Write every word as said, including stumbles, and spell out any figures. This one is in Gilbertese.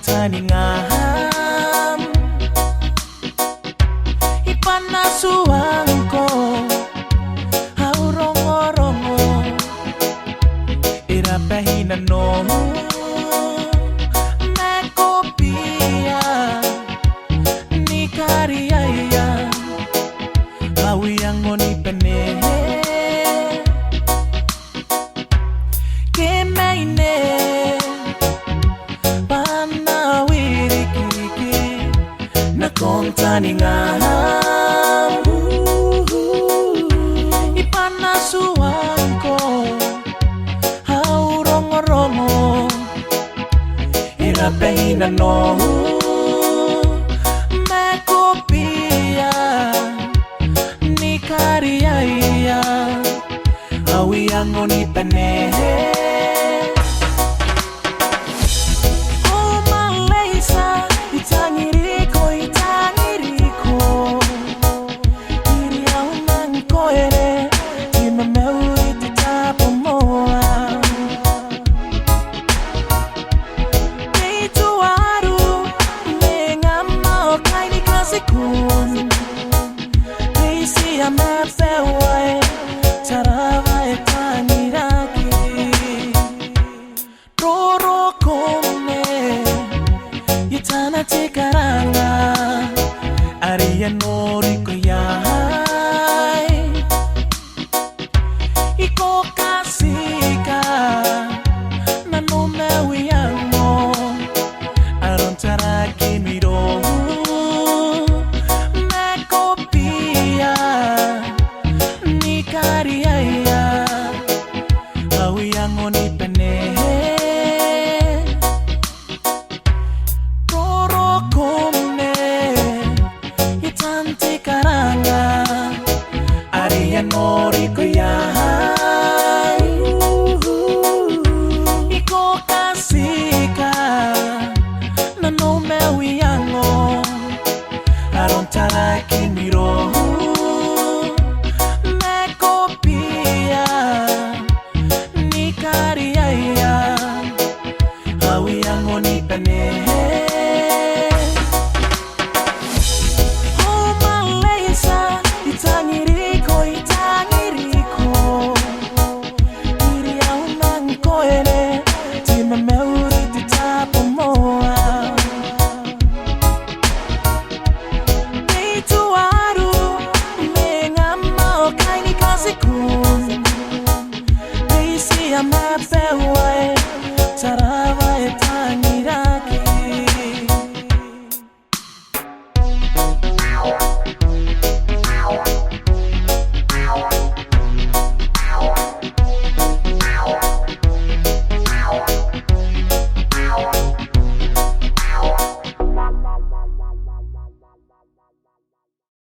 Taningam, i bwanaa tuangko, au rongorongo, e raba i nanou, ma ko bia ni kariaia, au iango ni bane. Ke maine, bwanaa wirikiriki nakon taningam. I bwanaa tuangko, au rongorongo, e raba i nanou, ma ko bia ni kariaia, au iango ni bane. O Malaysia, I tangiriko, I tangiriko. Iri au nang koere, ti mamauri te tabomoa. Te ituaru, me ngam ao kaini katikun. Te iti ama bewae, Tarawa e tangiraki. Roroko ne, i tana te karanga, are e noriko iai. I ko katika, nanom au iango, aron taraki mirou, ma ko bia ni kariaia, au iango ni bane. Roroko ne, i tan te karanga, are e noriko iai.